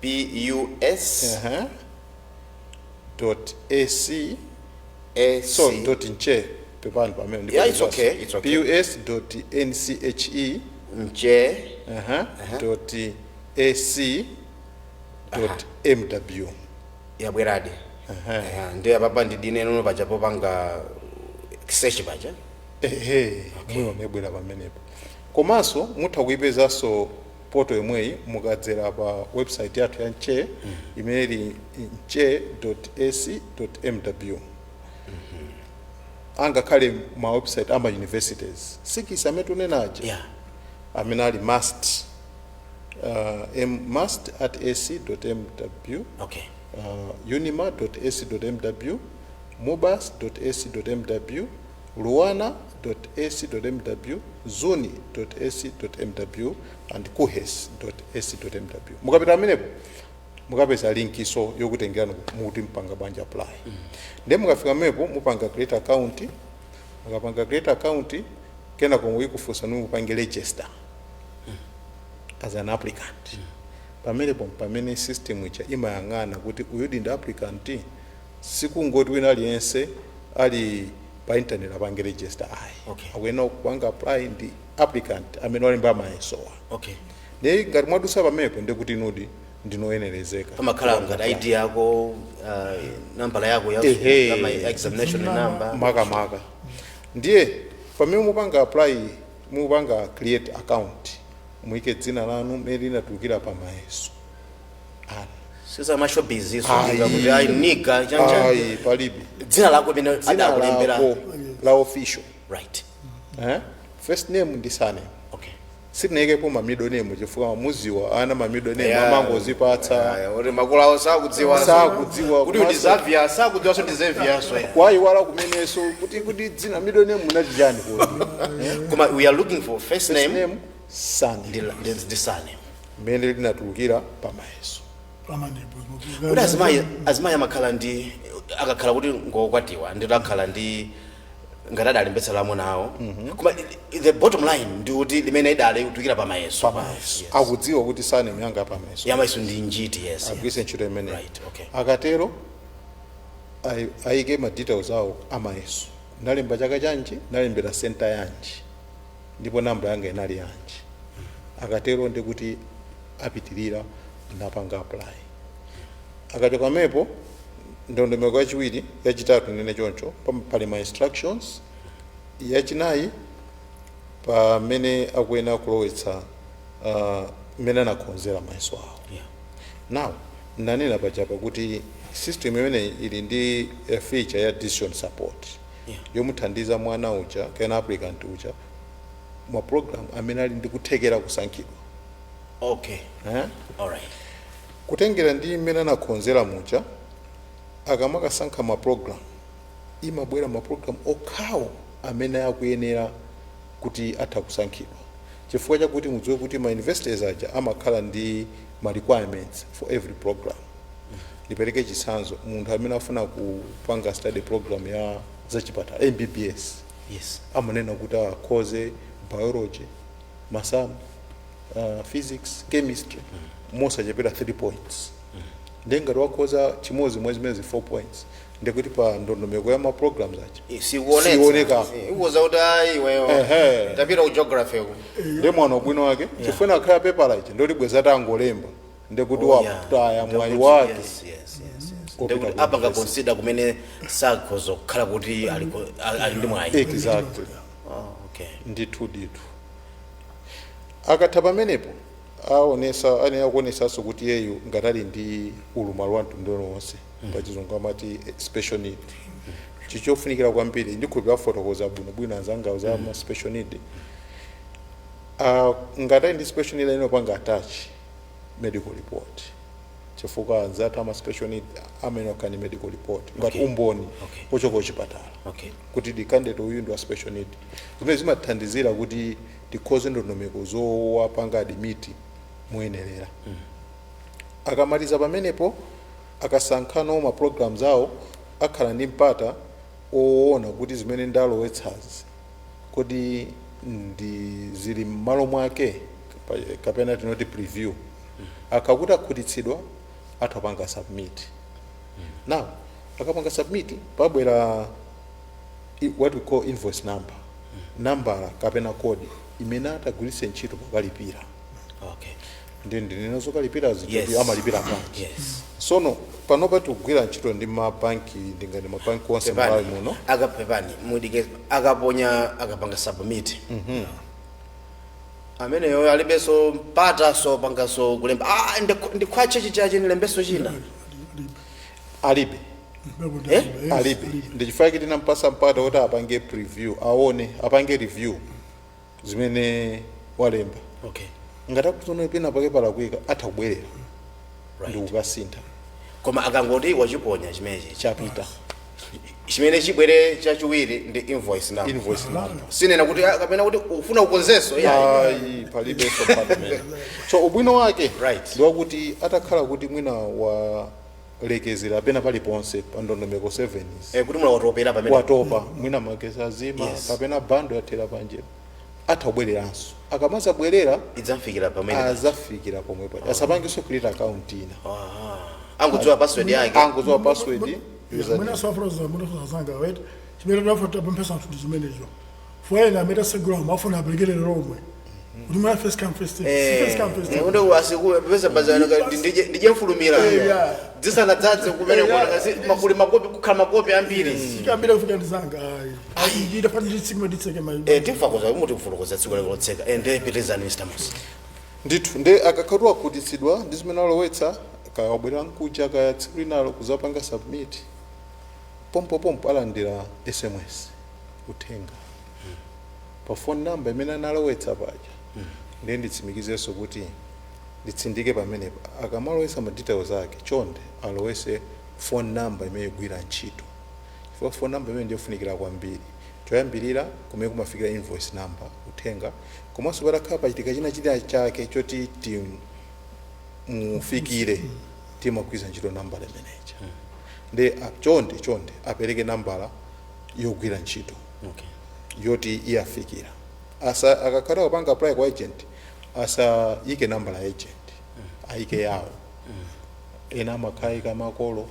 pus dot ac ac so dot nche, pepani pamene ndipo. Yeah, it's okay, it's okay. Pus dot nche nche dot ac dot mw. Yabweradi. Ndi apapa ndidine nono paja popanga search paja. Ehe, muyiona ibwera pamenepo. Komanso mutha kuipezanso portal yomweyi mukadzera pa website yathu ya nche imene ili nche.ac.mw. Angakhale ma website ama universities 6 amene tunenaja amene ali must, must at ac.mw, unima.ac.mw, mubas.ac.mw, luanar.ac.mw, zuni.ac.mw and kuhes.ac.mw. Mukapita amenepo mukapeza link iso yokutengerani mukuti mpanga bwanji apply. Ndiye mukafika mepo mupanga create account. Mukapanga create account, kenako ikufunsa mupange register as an applicant. Pamenepo pamene system ija imayang'ana kuti uyudi ndi applicant. Sikungoti wina aliyense ali pa internet apange register, ayi. Akuyenera kupanga apply ndi applicant amene walemba mayesowa. Ndiye ngati mwadusa pamenepo, ndikuti inudi ndinoyenerezeka. Pamakhala ngati ID yako, nambala yako ya ya examination number. Makamaka ndiye pamene mupanga apply, mupanga create account, muyike dzina lanu mmene linatulukira pa mayeso anu. Siza mashowbiz iso Ayi. kuti ayi niga chanja. Ayi, palibe. Dzina lako pene Dzina adakulembera. lako la official. Eh? First name ndi surname. Sitinayikepo ma middle name chifukwa muziwa ana ma middle name amangozipatsa. Oti makulu awo sakudziwa. Sakudziwa. Kuti ndi Xavier, sakudziwa so ndi Xavier so. Kwayiwala kumenenso kuti dzina middle name munati chani kuti? Koma we are looking for first First name, name, surname. Ndi surname. Mmene linatulukira pa mayeso. Pamenepo. Kuti azimayi amakhala ndi, akakhala kuti ngokwatiwa, ndito akhala ndi ngati adalembetsa la amuna awo, koma the bottom line ndi kuti limene idale kutulukira pa mayeso. Pamayeso. Akudziwa kuti surname yanga pamayeso yamayeso ndi njiti, yes. Agwiritse ntchito imeneyi. Right, okay. Akatero ayike ma details awo amayeso: ndalemba chaka chanji, ndalembera center yanji, ndipo namba yanga inali yanji. Akatero ndikuti apitirira, napanga apply. Akachoka mepo, ndondomeko yachiwiri, yachitatu nene choncho, pali ma instructions. Yachinayi, pamene akuyenera kulowetsa mmene anakonzera mayeso awo. Now, ndanena pachapa kuti system imeneyi ili ndi a feature ya decision support yomuthandiza mwana uja kapena applicant uja ma program amene ali ndi kuthekera kusankhidwa. Eh? All right. Kutengera ndi mmene anakonzera muja, akamakasankha ma program, imabwera ma program okhawo amene akuyenera kuti atha kusankhidwa, chifukwa chakuti mudziwe kuti ma universities aja amakhala ndi ma requirements for every program. Ndipereke chitsanzo: munthu amene afuna kupanga study program ya zachipatala, MBBS, amanena kuti akhoze biology, masamu, physics, chemistry mosachepera 3 points. Ndiye ngati wakhoza chimodzi mwa zimene 4 points, ndikuti pa ndondomeko ya ma programs aja sikuonetsa. Sioneka. Ikuwuza kuti ayi, iweyo tapita ku geography ku. Ndi mwana ubwino wake chifukwa akhala pepala ija ndoti bweza tangolemba, ndikuti wataya mwayi wake. Kopita Ndikuti ku apanga university. consider kumene sakhoza kukhala kuti ali ndi mwayi. Exactly. Oh, okay. Ndithu ndithu, akatha pamenepo aonesa, ayenera kuonesanso kuti iyeyu ngati ali ndi ulumali wa mtundu wonse, pachizungu amati special need, chichofunikira kwambiri. Ndikhulupira afotokoza bwinobwino anzangawo za ma special need. Ngati ali ndi special need, ayenera kupanga attach medical report, chifukwa anzathu ama special need amene akhala ndi medical report ngati umboni kuchoka kuchipatala kuti the candidate uyu ndi wa special need, zimene zimathandizira kuti tikhoze ndondomeko zowapanga admit moyenerera. Akamaliza pamenepo, akasankhano ma programs awo, akhala ndi mpata oona kuti zimene ndalowetsazi kodi ndi zili m'malo mwake, kapena tinoti preview. Akakuti akhutitsidwa, atapanga submit. Now akapanga submit, pabwera what we call invoice number, nambala kapena code imene atagwiritse ntchito pokalipira. Ndi ndinena zokalipira zinthu amalipira bwanji? Sono panopa tikugwira ntchito ndi mabanki, ndingati mabanki onse Malawi muno. Akapepani mudike, akaponya, akapanga submit, ameneyo alibenso mpata so pangaso kulemba, ah, ndikhwache chichachi, ndilembenso china? Alibe. Eh? Alibe. Ndichifukwa tinampasa mpata kuti apange preview, aone, apange review zimene walemba. Ngati akuzoona pena pake palakwika, atha kubwerera ndi kukasintha. Koma akangoti wachiponya chimenechi, Chapita. Chimene chibwere chachiwiri ndi invoice number. Invoice number. Sinena kuti ah, kapena kuti ufuna ukonzenso, yeah. Ayi, palibenso mpata umene. So ubwino wake ndi wakuti atakhala kuti mwina walekezera pena paliponse pa ndondomeko 7 izi, Eh, kuti mula watopera pamene watopa, mwina magesi azima, kapena bundle yathera panjira, atha kubwereranso. Akamazabwerera, idzamfikira pamene azafikira pomwe paja, asapangenso create account ina. Angodziwa password yake. Angodziwa password, username. Mwina safuroza munofuza zanga wait, chimene tafuta pamphesa anthu ndi chimenecho. Foyena amene asegula amafuna aperekere lomwe kuti mwa first come first serve. Si first come first serve. Kuti asiku pesa bazano ndije mfulumira zisanadzadze kumene kuona makuli makopi, kukhala makopi ambiri. Chikambira kufika ndi zanga, ayi ayi, ndita fana nditsike nditseke mai. Eh, timfakoza muti kufotokoza tsiku lake lotseka. Ndiye pitizani, Mr. Musa. Ndithu, ndi akakhala akhutitsidwa ndi zimene alowetsa, kaya wabwera nkuja, kaya tsiku linalo kuzapanga submit, pompopompo alandira SMS, uthenga pa phone number imene analowetsa paja. Ndiye nditsimikizenso kuti nditsindike pamenepa, akamalowetsa ma details ake, chonde alowetse phone number imene igwira ntchito, chifukwa phone number imene ndiyofunikira kwambiri. Choyambirira, kumene kumafikira invoice number, uthenga, komanso patakhala pachitika china china chake choti timufikire, timagwiza ntchito nambala imeneja. Ndi chonde chonde apereke nambala yogwira ntchito yoti iyafikira. Asa akakhala kupanga apply kwa agent, asayike nambala ya agent, ayike yawo. Ena amakayika makolo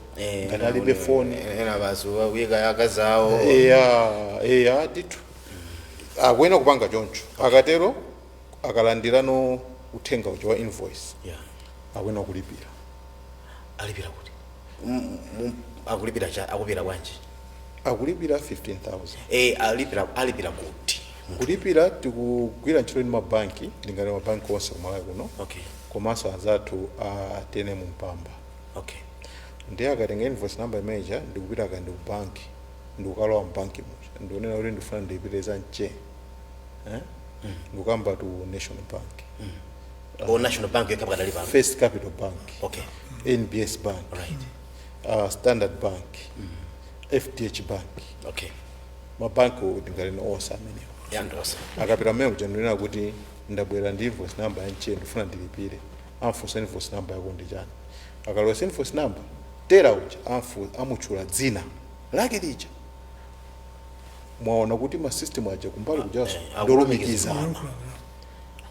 ngati alibe foni. Ena basi kuyika akazawo. Eya, eya, ndithu akuyenera kupanga choncho. Akatero, akalandirano uthenga uja wa invoice, akuyenera kulipira. Alipira kuti? Akulipira cha akupira bwanji? Akulipira 15,000. Eh, alipira kuti? Kulipira, tikugwira ntchito ndi mabanki, ndingati mabanki onse kumalawi kuno, komanso anzathu a TNM Mpamba. Ndiye akatenga invoice number imeneja, ndikupita kandi ku banki, ndikukalowa mbanki muja, ndikunena kuti ndifuna ndilipire za mche, eh? Ndikukamba tu National Bank. O, National Bank yokha pakadali pano? First Capital Bank, NBS Bank, Standard Bank, FDH Bank. Mabanki ndingalino onse amenewo. Yandosa. Akapita mmene kuja, ndinena kuti ndabwera ndi invoice number ya mche, ndifuna ndilipire. Amfunsa, "Invoice number yako ndi chani?" Akalowesa invoice number, teller uja amutchula dzina lake lija. Mwaona kuti ma system aja kumbali kujaso Eh, ndolumikizana.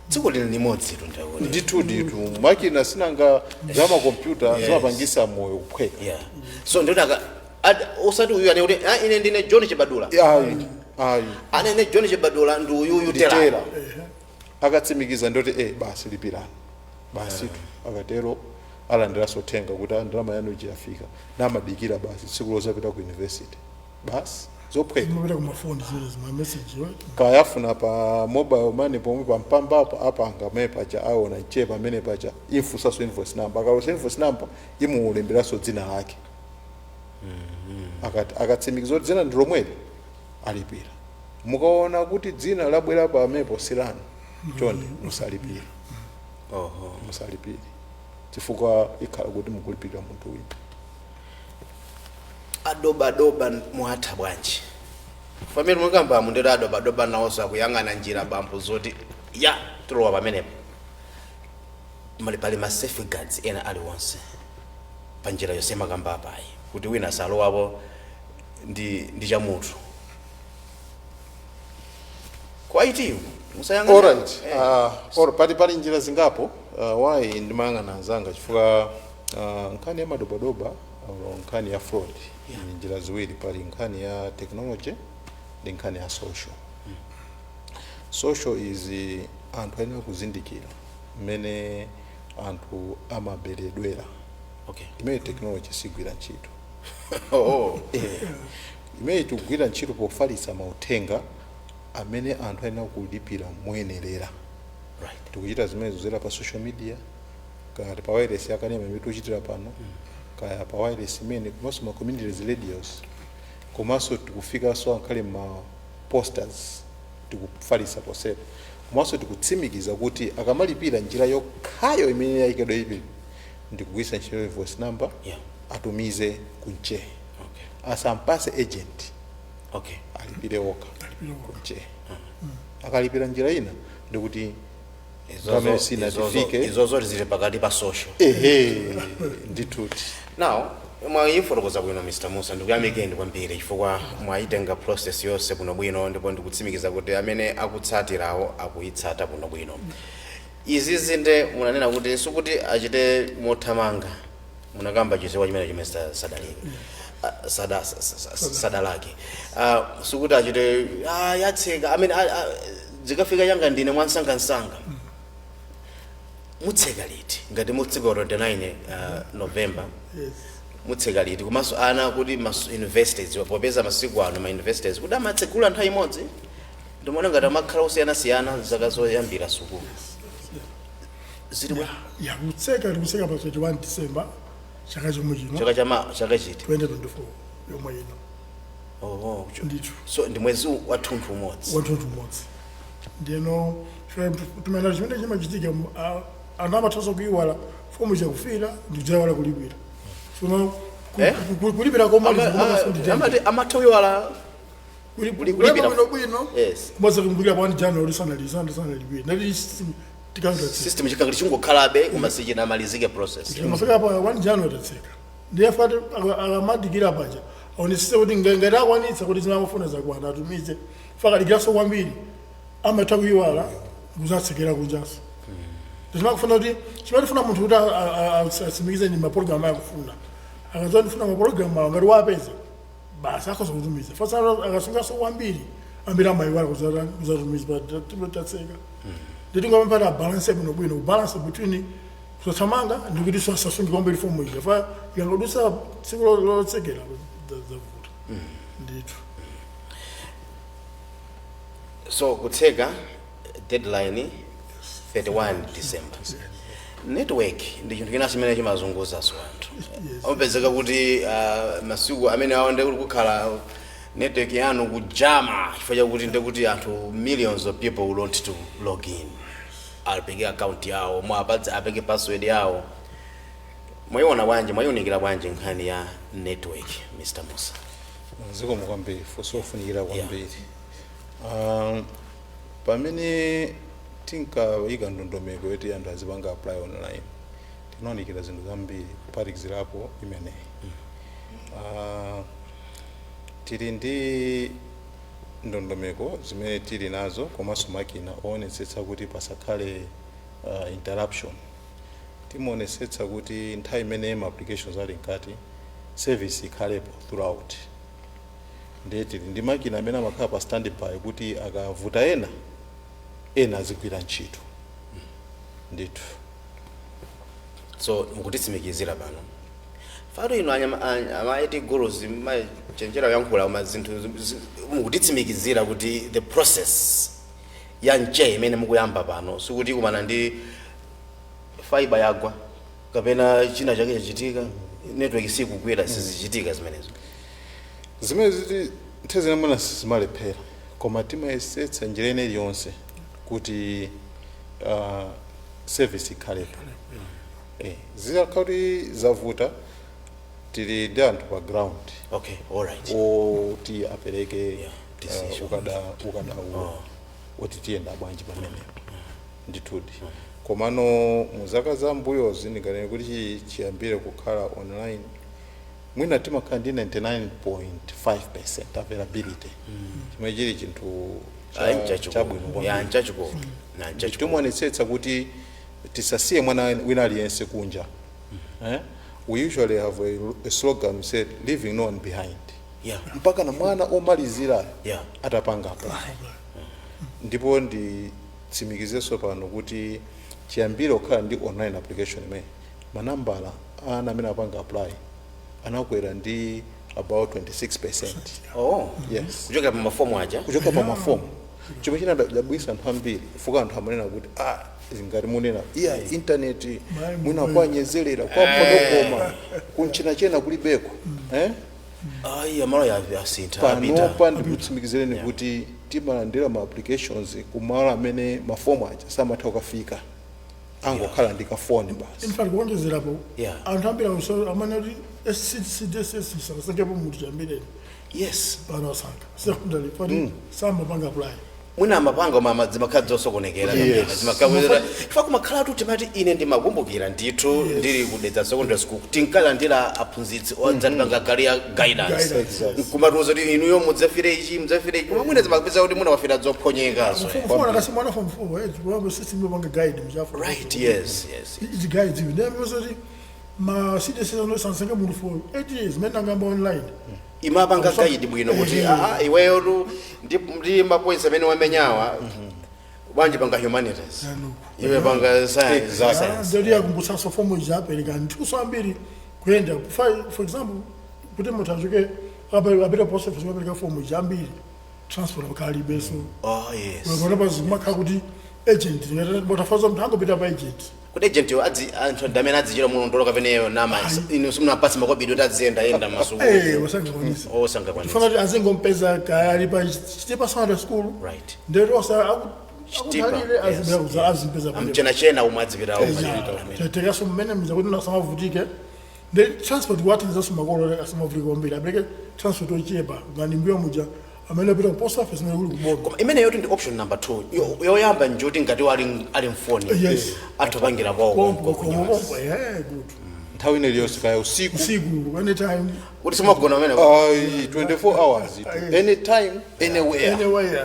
Dziko lili limodzi tundakuti. Ndithu, ndithu, makina sinanga za makompyuta zimapangisa moyo kuphweka. Yeah, so ndikuti usati uyu ane kuti, "Ah, ine ndine John Chibadula." Ayi, ayi. Anene John Chibadula ndi uyuyu tera. Nditera akatsimikiza ndoti basi, lipirani basitu. Akatero alandiranso uthenga kuti, "Ah, ndalama yanu iji yafika," namadikira basi tsiku lozapita ku university, basi, zophweka. Zimapita kumafoni zile zima message. Kayafuna pa mobile money pomwe pampambapo apanga pamene paja, aona nche pamene paja, imfunsanso invoice number. Akalosa invoice number, imulemberanso dzina lake. Akati akatsimikiza kuti dzina ndi lomweli, alipira. Mukaona kuti dzina labwera pamenepo silanu, chonde musalipire. Oho. Musalipire chifukwa ikhala kuti mukulipirira munthu wina. Adobadoba mwatha bwanji? Pamene mukamba mundero, adobadoba nawonso akuyang'ana njira bambo zoti ya tilowa pamenepo. Mali pali ma safeguards ena aliwonse pa njira yonse makamba apayi kuti wina salowapo ndi chamuthu kwa itiyu musayang'ana? Alright, or pali njira zingapo. Why ndimayang'ana anzanga? Chifukwa nkhani ya madobadoba or nkhani ya fraud ni njira ziwiri: pali nkhani ya technology ndi nkhani ya social. Social is anthu ayenera kuzindikira mmene anthu amaberedwera. Imene technology sigwira ntchito. Imene tikugwira ntchito pofalitsa mauthenga amene anthu ayenera kulipira moyenerera. Tikuchita zimenezo zera pa social media, kaya pa wireless yakanema imene tikuchitira pano, kaya pa wireless imene, komanso ma community radios, komanso tikufikanso ankhale ma posters tikufalitsa posepo, komanso tikutsimikiza kuti akamalipira, njira yokhayo imene yayikidwa ipi ndikugwiritsa ntchito invoice number, atumize kunche, asampase agent, alipire okha kunche. Akalipira njira ina, ndikuti pamene sinatifike. Izozo zili pakati pa social. Ehe, ndithuti. Now mwayifotokoza bwino, Mr Musa, ndikuyamikeni kwambiri chifukwa mwayitenga process yonse bwinobwino, ndipo ndikutsimikiza kuti amene akutsatirawo akuyitsata bwinobwino. Izi zinde munanena kuti sikuti achite mothamanga, munakamba chizewa chimene chimene sadalike. Ah, sadalake. Ah, sikuti achite, yatseka amene zikafika yanga ndine mwansangansanga. Mutseka liti? Ngati mutseka 29 November, Yes. mutseka liti? Komanso ana kuti ma universities, popeza masiku ano ma universities kuti amatsegula nthawi imodzi, ndimaona ngati amakhala osiyanasiyana zaka zoyambira sukulu zili bwa? Ya, kutseka tikutseka pa 31 December chaka chomwe chino. Chaka chama chaka chiti? 2024 yomwe ino. Oh, Ndithu. So ndi mwezi wathunthu umodzi? Wathunthu umodzi. Ndiyeno timayenda chimene chimachitika, anthu amathanso kuiwala fomu chakufira ndikudzaiwala kulipira. Sono Eh? kulipira komaliza. Amati amatha kuiwala kulipira. Bwino bwino. Kumaza kumbukira pa 1 January sanalipire, ndati tikangatseka. System chikangati chingokhalabe koma sichinamalizike process. Tikamafika pa 1 January tatseka. Ndiye fati akamadikira paja aonesese kuti ngati akwanitsa kuti zimamafuna zakwana atumize. Fakadikiranso kwambiri, amatha kuiwala kuzatsekera kunjaso. Timakufuna kuti chimatifuna munthu kuti atsimikize ni mapologalamu akufuna. Akadziwa ndifuna mapologalamu awo, ngati wapeza basi akhoza kutumiza. Fasa akasungaso kwambiri, ambiri amayiwala kuzatumiza tatseka. Nditingomapata balance bwinobwino, balance between kusathamanga ndikuti sasunge kwambiri fomu ija fa ikangodusa tsiku lotsekera zavuta ndithu. So kutseka deadline 31 December. Network ndi chinthu china chimene chimazunguzaso anthu. Amapezeka kuti masiku amene awo ndi kuti kukhala network yanu kujama chifukwa chakuti ndikuti anthu, millions of people will want to log in, apeke account yawo, mwapatse apeke password yawo. Mwayiona bwanji, mwayiunikira bwanji nkhani ya network, Mr Musa? Zikomo kwambiri, funso ofunikira kwambiri. Pamene tinkayika ndondomeko yoti anthu azipanga apply online, tinaonikira zinthu zambiri kuphatikizirapo imeneyi. Tili ndi ndondomeko zimene tili nazo komanso makina oonetsetsa kuti pasakhale interruption. Timaonetsetsa kuti nthawi imene ma applications ali mkati, service ikhalepo throughout. Ndiye tili ndi makina amene amakhala pa standby kuti akavuta ena, ena azigwira ntchito ndithu. So mukutitsimikizira pano fano ino ama IT gurus machenjera kuyankhula ma zinthu mukutitsimikizira kuti the process ya NCHE imene mukuyamba pano sikuti kumana ndi fiber yagwa kapena china chake chachitika, network sikugwira, sizichitika zimenezo? Zimene ziti nthawi zina mwina sizimalephera, koma timayesetsa njira ina iliyonse kuti service ikhalepo. Zikakhala kuti zavuta, tili ndi anthu pa ground okay alright oti apereke decision. Ukadaulo oti tiyenda bwanji pamenepo ndithudi. Komano mu zaka za mbuyozi, ndinganene kuti chiyambire kukhala online, mwina timakhala ndi 99.5 availability, chimene chili chinthu chabwino kwambiri. Nchachikulu. Nchachikulu. Timaonetsetsa kuti tisasiye mwana wina aliyense kunja, eh? We usually have a slogan, we said, "Leaving no one behind," mpaka na mwana omalizira atapanga apply. Ndipo nditsimikizenso pano kuti chiyambire kukhala ndi online application imene, manambala ana amene apanga apply anakwera ndi about 26. Oh. Yes. Kuchokera pa mafomu aja? Kuchoka pa mafomu, chomwe chinadabwisa anthu ambiri, fuka anthu amanena kuti, ah, ngati munena iya intaneti mwina kwanyezerera kwapodokoma kunchinachena kulibeko, eh? Ayi, amalo ya asintha apita. Panopa ndikutsimikizireni kuti timalandira ma applications kumalo amene mafomu aja samatha kukafika, angokhala ndi kafoni basi. In fact, kuonjezerapo, anthu ambiri amene kuti CDSS sakasankepo munthu chambireni, pano asankha secondary poti samapanga apply. Mwina amapanga mama zimakhala zosokonekera. Zimakhala chifukwa kumakhalatu timati, ine ndimakumbukira ndithu ndili kudedza Secondary School, tinkalandira aphunzitsi odzatipanga career guidance. Guidance. Nkumatiuza kuti inuyo mudzafire ichi, mudzafire ichi, koma mwina zimapeza kuti munawafira zophonyekazo. Form four akasi mwana form four, eh, kuwamba system yopanga guide muchafu. Right, yes. It guides you. Then because kuti ma CDSS ano sansanke munthu for 8 years mene angamba online. Imapanga guide bwino kuti aa, iweyo ndi ma points amene wamenyawa bwanji, panga humanities, iwe panga science. Exactly. Ndoti yakumbutsanso fomu ija apereka nthuso ambiri kuyenda. For example, kuti munthu achoke apite post office apereka fomu ija, ambiri transport akalibenso. Oh yes. Panopa zimakhala kuti agent botafaza munthu angopita pa agent. Kuti agent yo adzi anthu ndi amene adzichita mulondolo kapeneyo nama inu simunapatse makobidi kuti adziyenda yenda masuku? Eh, osangakwanisa. Osangakwanisa. Tifana kuti azingompeza kaya ali pa Chitipa Secondary School. Ndeti osa Chitipa, akuthalire azimpeza pamene. Amchenachena umwe adzipitawo. Tekaso mmene mza kuti asamavutike ndi transport, kuwathandizaso makolo asamavutike kwambiri, apereke transport ochepa ngani mbuyo muja amene apita ku post office imene kuli kuboma. Koma imene yoti ndi option number 2. Yoyamba njuti ngati ali mfoni athupangira kwawo Pompo konko. pompo, yeah, good. Nthawi ine iliyonse, kaya usiku. Usiku, anytime. Kuti simagona amene. Ayi, 24 hours itu, anytime, anywhere. Anywhere,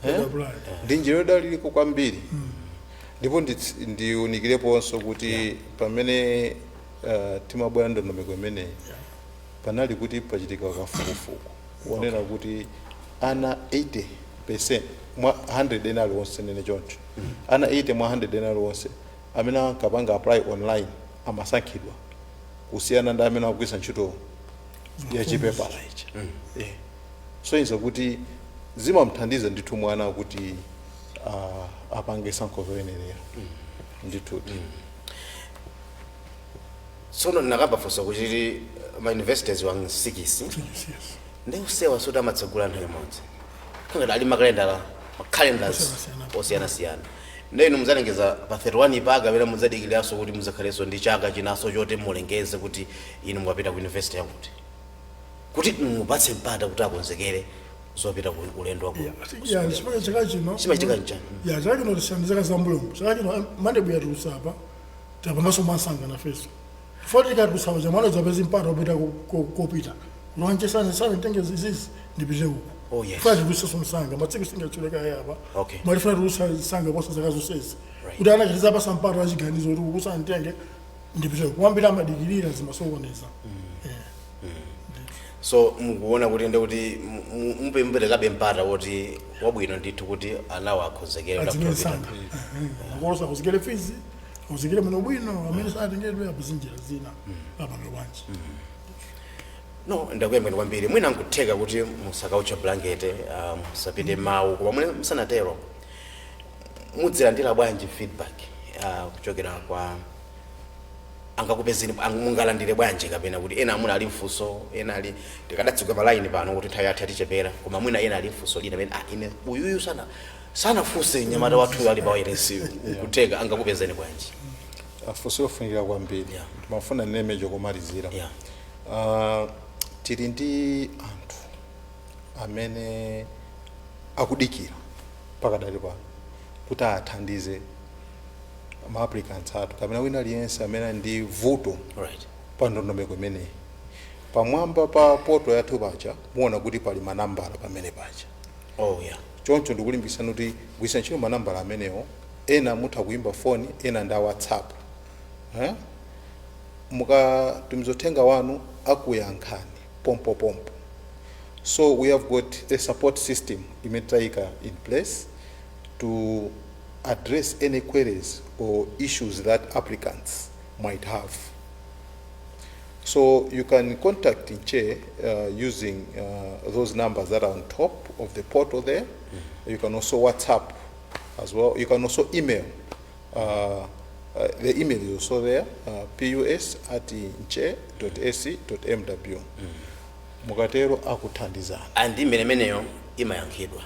apply. Ndi njira yodalirika kwambiri. Ndipo ndiwunikireponso kuti pamene timabwera ndondomeko imeneyi, panali kuti pachitika kafukufuku kuonera kuti ana 80 mwa 100 ena aliwonse, nene choncho, ana 80 mwa 100 ena aliwonse amene ankapanga apply online amasankhidwa kusiyana ndi amene akugwiritsa ntchito yachipepala ichi. So kuti zimamthandiza ndithu mwana kuti apange sankho zoyenerera ndithuti. Tsono ndinakamba funso kuti ma universities wang 6. Yes. Ndi usewa soti amatsegula nthawi imodzi, kangati ali makalendala, macalendars Osiyanasiyana. osiyanasiyana. Ndi inu mudzalengeza pa 31 pa kapena mudzadikiriranso kuti mudzakhalenso ndi chaka chinanso choti mulengeze kuti inu mukapita ku university yakuti, kuti mupatse mpata kuti akonzekere zopita ku ulendo wa ku Yeah, chifukwa chaka chino Chimachitika nchani? Ya, chaka chino tisiyana zaka zambuyomu. Chaka chino mande bwera tilusapa tapanganso mwansanga nafeso foti tikatilusapa chamwana zapeza mpata wopita kopita kulonje sana sana nditenge zizizi ndipite uku. Oh, yes. Funa tiluseso msanga, matsiku singachuleka yapa. Malifuna tilusa msanga posa zaka zonsezi. Kuti ana chitiza pasa mpato achiganizo kuti ukusantenge ndipite kuwambira amadikirira zimasokoneza. So mukuona kuti ndekuti mupemberekabe mpata woti wabwino ndithu kuti anawo akhozekere kuti Adzimene akupita. sanga makolosa akuzikire fees, akuzikire muno bwino, amene satengedwe apazinjira zina apanga bwanji. No, ndakuyamikani kwambiri. Mwina nkutheka kuti musakaucha blanket, musapite mawu, koma mwina musanatero, mudzilandira bwanji feedback kuchokera kwa angakupezeni, mungalandire bwanji, kapena kuti ena amuna ali mfunso, ena ali tikadatsuka pa line pano kuti nthawi yathu yatichepera, koma mwina ena ali mfunso lina pene, ah, ine uyuyu sana sanafunse nyamata wathuyo ali pa wairesi, kutheka angakupezeni bwanji? Funso yofunikira kwambiri. Ndimafuna ndinemejo komalizira. Tili ndi anthu amene akudikira pakadali pano kuti athandize ma applicants athu kapena wina aliyense amene ali ndi vuto pa ndondomeko imeneyi. Pamwamba pa portal yathu paja muona kuti pali manambala pamene paja. Choncho ndikulimbikitsani kuti gwisa ntchito manambala amenewo. Ena mutha kuimba foni, ena ndi a WhatsApp, eh? Mukatumiza uthenga wanu akuyankhani pompopompo. So we have got a support system imene tayika in place to address any queries or issues that applicants might have. So you can contact NCHE using those numbers that are on top of the portal there. You can also WhatsApp as well. You can also email. The email is also there, pus@nche.ac.mw. Mukatero akuthandizana. Andi imene imeneyo imayankhidwa?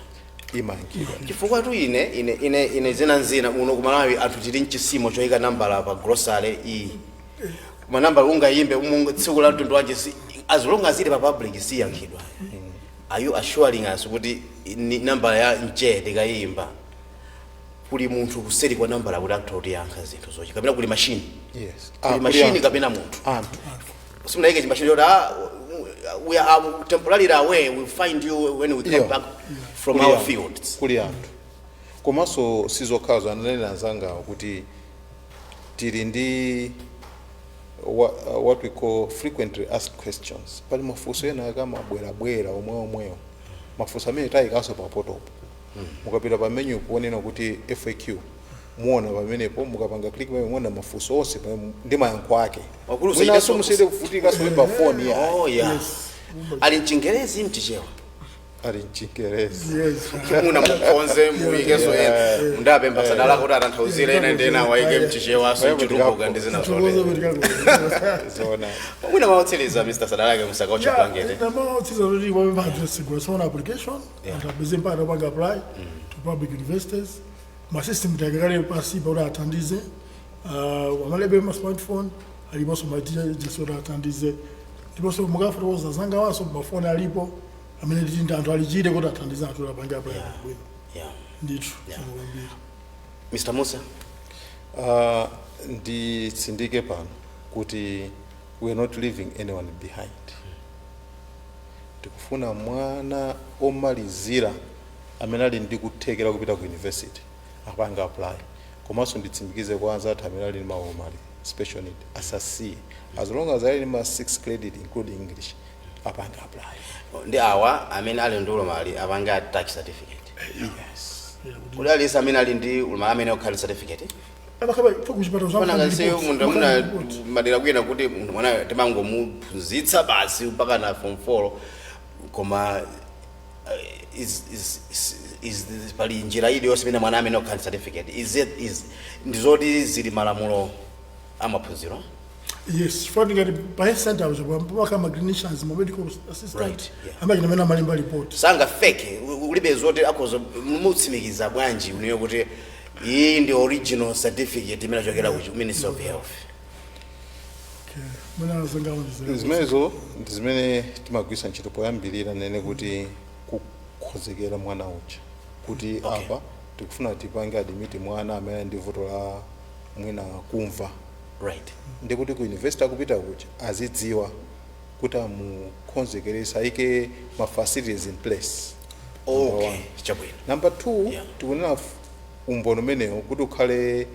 Imayankhidwa. Chifukwa tu ine zinanzina uno kumalawi anthu tili mchisimo choyika nambala pa grocery iyi, manambala ungayimbe tsiku la mtundu wanje as long as ili pa public siyankhidwa. Are you assuring us kuti ni nambala ya NCHE tikayimba kuli munthu kuseri kwa nambala kuti atha kutiyankha zinthu zochi, kapena kuli machine? Yes. Kuli Ah, machine anthu. kapena munthu? Anthu. Simunayike chimachine choti, ah, we are temporarily away, we'll find you when we come back from Kuli our anthu. fields? Kuli anthu. Komanso sizokhazo, ananena anzangawo kuti tili ndi what we call frequently asked questions. Pali mafunso ena akamabwerabwera omwe omwewo, mafunso amene tayikanso pa portalpo. Mukapita pa menu kuonena kuti FAQ, muona pamenepo. Mukapanga click pamene, muona mafunso onse ndi mayankho ake. Wakulu Mwinanso usachite musiyete kuvutika soyimba foni ya. Oh yeah, ali mchingerezi, mchichewa? Ali mchingerezi. Muna mukonze muyikeso ena ndapempha sadala kuti atanthauzire ena ndi ena waike mchichewaso, mchitumbuka ndi zina zote. Zona. Mwina maotsiriza, Mr Sadalake, musakaucha blanket. Namaotsiriza kuti wapempha sigula application, anthu apeze mpata opanga apply to public universities. Ma system takakale pasi pa kuti athandize, amalebe ma smartphone aliponso, ma teachers kuti athandize, ndiponso mukafotokoza zangawanso mafoni alipo amene titi ndi anthu alichite kuti athandize anthu kuti apange apply bwino. Ndithu kwambiri. Mr Musa. Nditsindike pano kuti we are not leaving anyone behind. Tikufuna mwana omalizira amene ali ndi kuthekera kupita ku university apanga apply. Komanso nditsimikize kwa anzathu amene ali ndi maulumali, special need, asasiye. As long as ali ndi ma 6 credit including English, apanga apply. Ndi awa amene ali ndi ulumali apange attach certificate? Yes. Kuli aliyense amene ali ndi ulumali amene okhala certificate? Amakhala kuchipatala. Panangase munthu amuna madera kwina kuti munthu mwana timangomuphunzitsa basi mpaka na form 4, koma is pali njira iliyonse imene mwana amene okhala certificate is it is ndizoti zili malamulo amaphunziro? Yes, foti ngati pa health center pamakhala ma clinicians, ma medical assistant, amachita amene amalemba report. Sanga fake, ulibe zoti akhoza mutsimikiza bwanji uniyo kuti iyi ndi original certificate imene achokera ku Ministry of Health? Okay, mwina zangaonjezera. Zimenezo ndi zimene timagwisa ntchito poyambirira nene kuti kukhozekera mwana uja kuti apa tikufuna tipange admit mwana amene ali ndi vuto la mwina kumva, ndikuti ku university akupita kuja azidziwa kuti amukonzekeresa, ayike ma facilities in place. Number Okay, one. chabwino. Number two, tikunena umboni umenewo kuti ukhale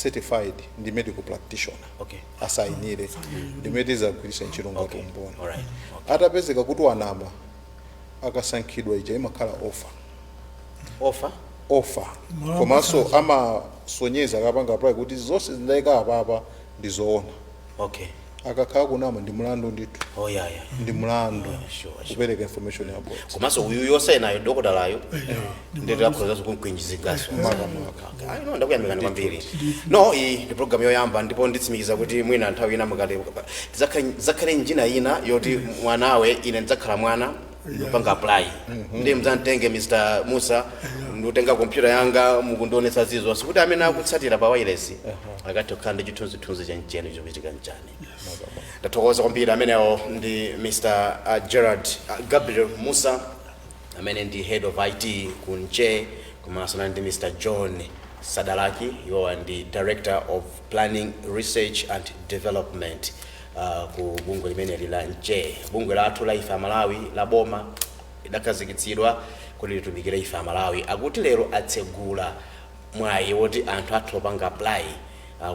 certified ndi medical practitioner, asayinire, ndimene tizagwiritsa ntchito ngati umboni. Atapezeka kuti wanama, akasankhidwa ija imakhala offer. Offer. Offer. Malamu. Komanso amasonyeza akapanga apply kuti zonse zindayika apapa ndi zoona. Akakhala kunama, ndi mlandu ndithu. Oh, yeah. Ndi mlandu Sure. kupereka information yabodza. Komanso uyu yosayinayo, dokotalayo, ndeti akhoza kunkwinjizingaso. Makamaka. Ayi, no, ndakuyamikani kwambiri. No, iyi ndi program yoyamba, ndipo nditsimikiza kuti mwina nthawi ina mukati tidzakhale njina ina yoti mwanawe, ine ndidzakhala mwana ndipanga apply, ndi mdzamtenge Mr Musa, ndikutenga kompyuta yanga, mukundionetsa zizo, sikuti amene akutsatira pa wireless akathe kukhala ndi chithunzithunzi chancheni chokuchitika mchani. Ndathokoza kwambiri. Amenewo ndi Mr Gerard Gabriel Musa, amene ndi head of IT ku NCHE, komanso ndi Mr John Sadalaki, iwowa ndi director of planning, research and development ku bungwe limeneli la NCHE. Bungwe lathu la ife Amalawi, la boma, lidakhazikitsidwa kuti litumikire ife Amalawi. Akuti lero atsegula mwayi woti anthu athu opanga apply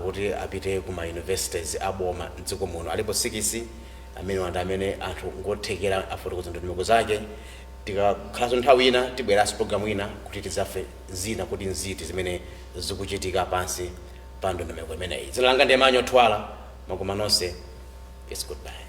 kuti apite kuma universities aboma mdziko muno. Alipo 6 amene wanda amene anthu ngothekera afotokoza ndondomeko zake. Tikakhalanso nthawi ina, tibweranso programu ina kuti tidzafe zina kuti nziti zimene zikuchitika pansi pa ndondomeko imeneyi. Dzina langa ndi Emanyo Twala. Makoma nonse, it's goodbye.